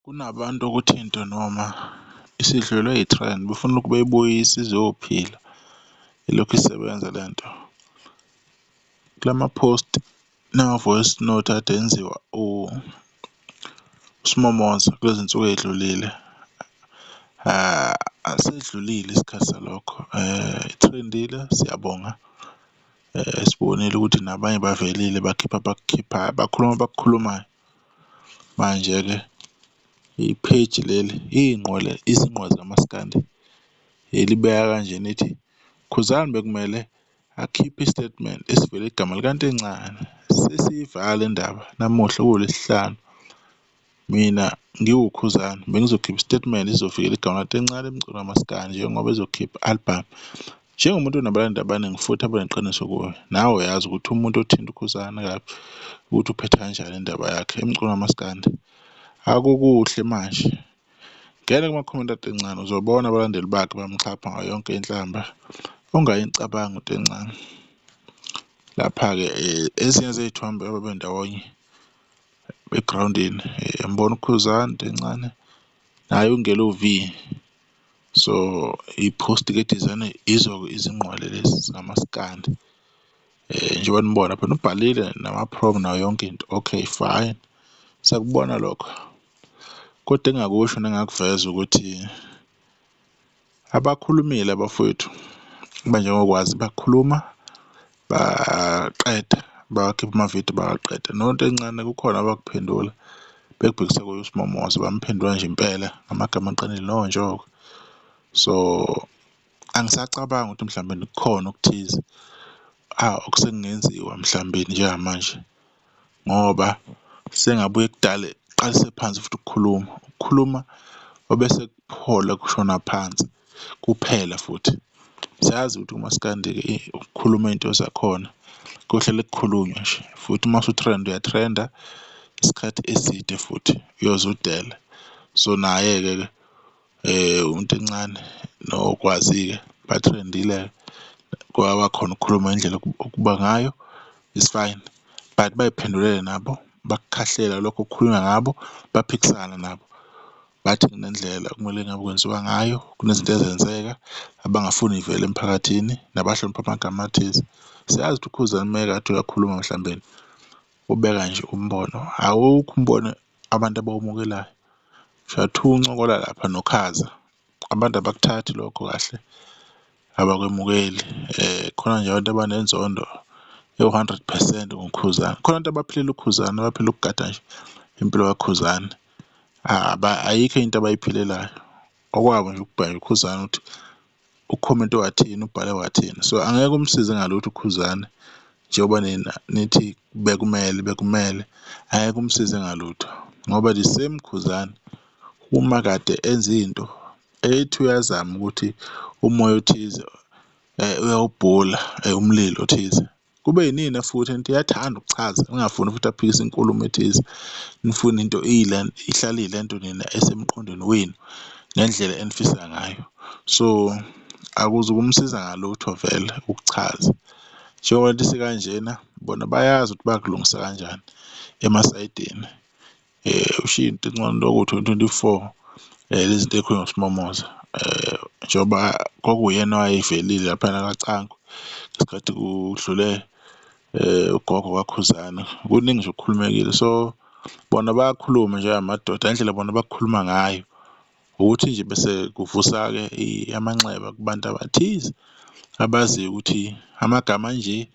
Kunabantu okuthi into noma isidlulelwe i-trend befuna ulokhu beyibuyisa izophila ilokhu isebenza lento. Kulama-post nama-voice note akade enziwa uSmomoza kulezi zinsuku ey'dlulile asedlulile isikhathi salokho ithrendile siyabonga. Sibonile ukuthi nabanye bavelile bakhipha abakukhiphayo, bakhuluma abakukhulumayo. Manje-ke i-page leli iy'nqwele izingqwele zikamaskandi libeka kanjena ithi, Khuzani bekumele akhiphe isitatimende esivela igama likaNtencane. Sesiyivala le ndaba namuhla kuwuLwesihlanu. Mina ngiwuKhuzani bengizokhipha isitatimende esizovikela igama likaNtencane emculweni kamaskandi njengoba ezokhipha i-album. Njengomuntu onabalandeli abaningi futhi abaneqiniso kuye, nawe uyazi ukuthi umuntu othinta uKhuzani kabi ukuthi uphetha kanjani indaba yakhe emculweni kamaskandi. Akukuhle manje, ngena kumakhomenti kaNtencane uzobona abalandeli bakhe bamxhapha ngayo yonke inhlamba ongayicabangi uNtencane. Lapha-ke ezinye zey'thombe ababendawonye egrawundini uyambona uKhuzani, Ntencane naye uNgelo V. So i-post-ke edizayinwe yizo-ke izingqwele lezi zikamaskandi. Njengoba nibona phela ubhalile nama-promo nayo yonke into, okay fine, siyakubona lokho. Kodwa engingakusho nengingakuveza ukuthi abakhulumile abafowethu abanjengokwazi bakhuluma baqeda, bawakhipha amavidiyo bawaqeda. NoNtencane kukhona abakuphendula bekubhekise kuye uSmomoza bamphendula nje impela ngamagama aqinile nonjoko. So angisacabangi ukuthi mhlawumbe kukhona okuthize okusengenziwa mhlawumbe njengamanje ngoba sengabuye kudale kuqalise phansi futhi ukukhuluma, ukukhuluma obese kuphola kushona phansi kuphela futhi. Siyazi ukuthi kumaskandi-ke ukukhuluma iy'nto zakhona kuyohlale kukhulunywa nje futhi uma usu-trend-a uya-trend-a isikhathi eside futhi uyoze udele. So naye-ke ke uNtencane noKwazi-ke bathrendile-ke kwabakhona ukukhuluma ngendlela okuba ngayo it's fine but bay'phendulele nabo bakukhahlela lokho okukhulunywa ngabo baphikisana nabo. Bathi kunendlela okumele ngabe kwenziwa ngayo, kunezinto ezenzeka abangafuni y'vele emphakathini nabahlonipha amagama athize. Siyazi ukuthi uKhuzani uma ekade uyakhuluma mhlawumbe ubeka nje umbono, awukho umbono abantu abawumukelayo. Shathu uncokola lapha noKhaza abantu abakuthathi lokho kahle, abakwemukeli khona nje abantu abanenzondo ewu-hundred percent ngoKhuzani. Khona abantu abaphilela uKhuzani abaphilela ukugada nje impilo kaKhuzani ayikho enye into abayiphilelayo okwabo nje ukubheka uKhuzani ukuthi ukhomente wathini, ubhale wathini. So angeke umsize ngalutho uKhuzani njengoba nina nithi bekumele bekumele, angeke umsize ngalutho ngoba the same Khuzani uma kade enza into ethi uyazama ukuthi umoya othize uyawubhula umlilo othize, kube yinina futhi enithi uyathanda ukuchaza ningafuni futhi aphikise inkulumo ethize, nifune into ihlale iyilento nina esemqondweni wenu ngendlela enifisa ngayo. So akuzukumsiza ngalutho vele ukuchaza. Njengoba lento isikanjena bona bayazi ukuthi bakulungisa kanjani emasayidini. Ushiye into encane lokho 2024 lezi zinto ey'khulunywa ngoSmomoza njengoba kwakuwuyena owayevelile laphayana kaCango ngesikhathi kudlule ugogo kaKhuzani, kuningi nje okukhulumekile. So bona bayakhuluma njengamadoda ngendlela bona abakhuluma ngayo ukuthi nje bese kuvusa-ke amanxeba kubantu abathize abaziyo ukuthi amagama anje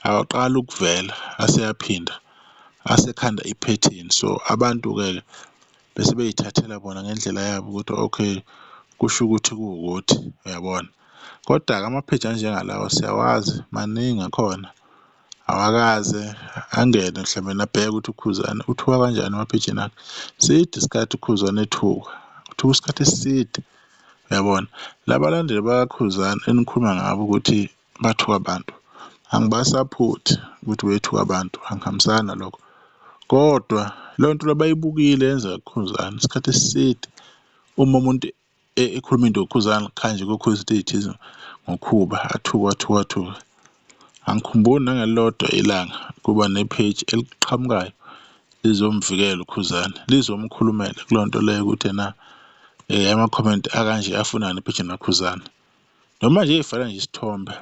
awaqali ukuvela aseyaphinda asekhanda iphethini. So abantu-ke bese bey'thathela bona ngendlela yabo ukuthi okay kusho ukuthi kuwukuthi uyabona. Koda-ke amapheji anjengalawa siyawazi maningi akhona awakaze angene mhlawumbe abheke ukuthi uKhuzani uthuka kanjani emaphejini akhe. Side isikhathi uKhuzani ethuka, uthuka isikhathi eside uyabona. Labalandeli bakaKhuzani enikhuluma ngabo ukuthi bathuka abantu angibasaphothi ukuthi bethuka abantu, angihambisani nalokho. Kodwa leyo nto le bayibukile yenzeka kuKhuzani isikhathi eside uma umuntu ekhuluma into ngoKhuzani kanje kuyokhulunywa izinto ey'thize ngoKhuba athuke athuke athuke. Angikhumbuli nangelilodwa ilanga kuba nepheji eliqhamukayo Lizomvikela uKhuzani, lizomkhulumela kuleyo nto leyo ukuthi ena ama-comment akanje afunani ephejini laKhuzani. Noma nje ey'fake nje isithombe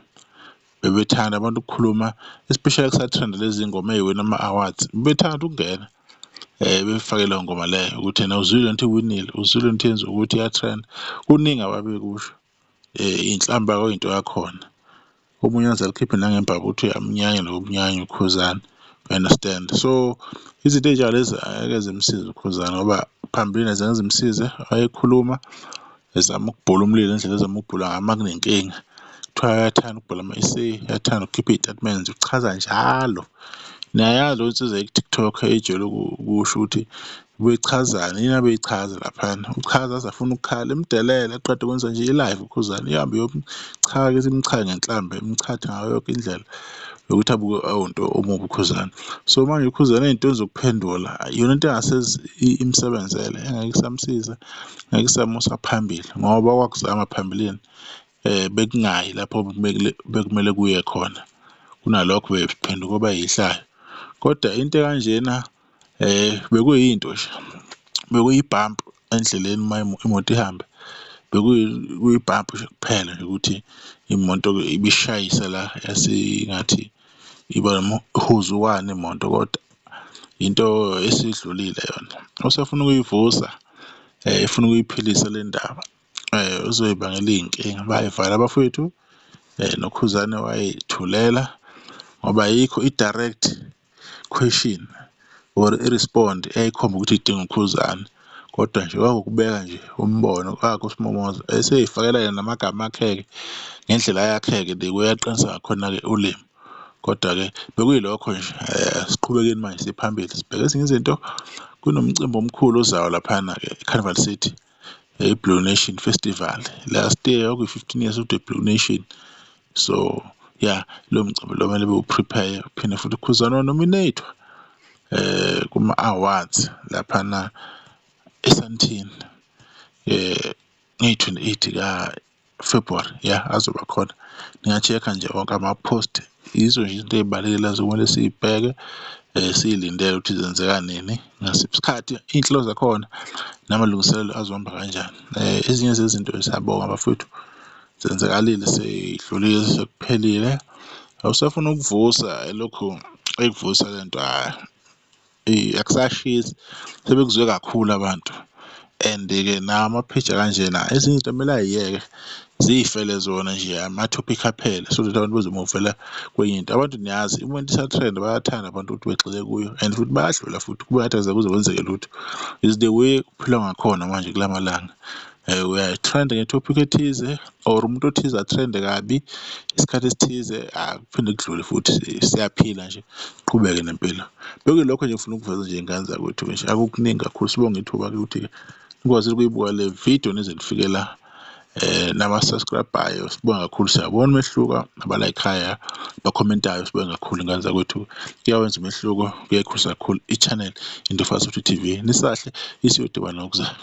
bebethanda abantu ukukhuluma especially kusa-trend-a lezi ngoma ey'wina ama-awards, bebethanda ukungena befake leyo ngoma leyo ukuthi ena uzwile lento iwinile, uzwile lento yenza ukuthi iya-trend-a. Kuningi ababekusho inhlamba kwakuyinto yakhona. Omunye aze alikhiphe nangembaba ukuthi uyamnyanya nokumnyanya uKhuzani, u-understand? So izinto ey'njengalezi angeke zimsize uKhuzani ngoba phambilini azange zimsize wayekhuluma ezama ukubhula umlilo ngendlela ezama ukubhula ngayo uma kunenkinga. Kuthiwa uyathanda ukubhala ama-essay, uyathanda ukukhipha iy'tatimende uchaza njalo. Niyayazi leyo nsizwa eku-TikTok ejwayele ukusho ukuthi ubechazani, yini abeyichaza laphayana? Uchaza aze afune ukukhala imdelele eqeda ukwenza nje i-live uKhuzani ihambe iyomchaka imchaye ngenhlamba imchathe ngayo yonke indlela yokuthi abuke awunto omubi uKhuzani. So manje uKhuzani ey'ntweni zokuphendula iyona into engase imsebenzele engeke isamsiza, ngeke isamusa phambili ngoba kwakuzama phambilini bekungayi lapho bekumele kuye khona, kunalokho bephenduka kwaba yihlaya. Kodwa into ekanjena bekuyinto nje, bekuyibhampu endleleni uma imoto ihamba, bekuyibhampu nje kuphela nje ukuthi imoto-ke ibishayisa la yasingathi iba nomhuzukwane imoto kodwa into esidlulile yona. Osefuna ukuyivusa efuna ukuyiphilisa le ndaba uzoyibangela iy'nkinga. Bayivala abafowethu noKhuzane wayithulela ngoba ayikho i-direct question or i-respond eyayikhomba ukuthi idinga uKhuzani kodwa nje kwakukubeka nje umbono kwakhe uSmomoza esey'fakela yena namagama akhe-ke ngendlela yakhe-ke the way aqinisa ngakhona-ke ulimi. Kodwa-ke bekuyilokho nje siqhubekeni manje siye phambili sibheke ezinye izinto. Kunomcimbi omkhulu ozayo laphayana-ke e-Carnival City i-Blue Nation Festival. Last year kwakuyi-15 years of the Blue Nation. So yeah, lowo mcimbi lo kumele bewu-prepare uphinde futhi uKhuzani wa-nominate-wa kuma-awards laphana eSandton ngeyi-28 ka-February ya azoba khona. Ninga-check-a nje wonke ama-post yizo nje izinto ey'balulekile lezo okumele siy'bheke siy'lindele ukuthi zenzeka nini, ngasiphi isikhathi, iy'nhlelo zakhona namalungiselelo azohamba kanjani. Ezinye zezinto siyabonga bafowethu zenzakalile sey'dlulile sekuphelile. Awusafuna ukuvusa elokhu ekuvusa lento hhayi akusashisi sebekuzwe kakhulu abantu and-ke nawo ama-page akanjena ezinye izinto kumele ay'yeke ziy'fele zona nje ama-topic aphele so that abantu bezomuvela kwenye into. Abantu niyazi uma into isa-trend-a bayathanda abantu ukuthi begxile kuyo and futhi bayadlula futhi kube ngathi akuze kuze kwenzeke lutho. Is the way kuphilwa ngakhona manje kula malanga. Uyayi-trend-a nge-topic ethize or umuntu othize a-trend-e kabi isikhathi esithize kuphinde kudlule futhi siyaphila nje siqhubeke nempilo. Bekuyilokho nje engifuna ukuveza nje ngane zakwethu nje akukuningi kakhulu sibonge ithuba-ke ukuthi-ke nikwazile ukuyibuka le video nize nifike la naba-subscribe-ayo sibonge kakhulu siyabona umehluko abalayikhayo abakhomentayo sibonge kakhulu ngane zakwethu kuyawenza umehluko kuyayikhulisa kakhulu i-channel Into Fast TV nisahle isiyodibana ngokuzayo.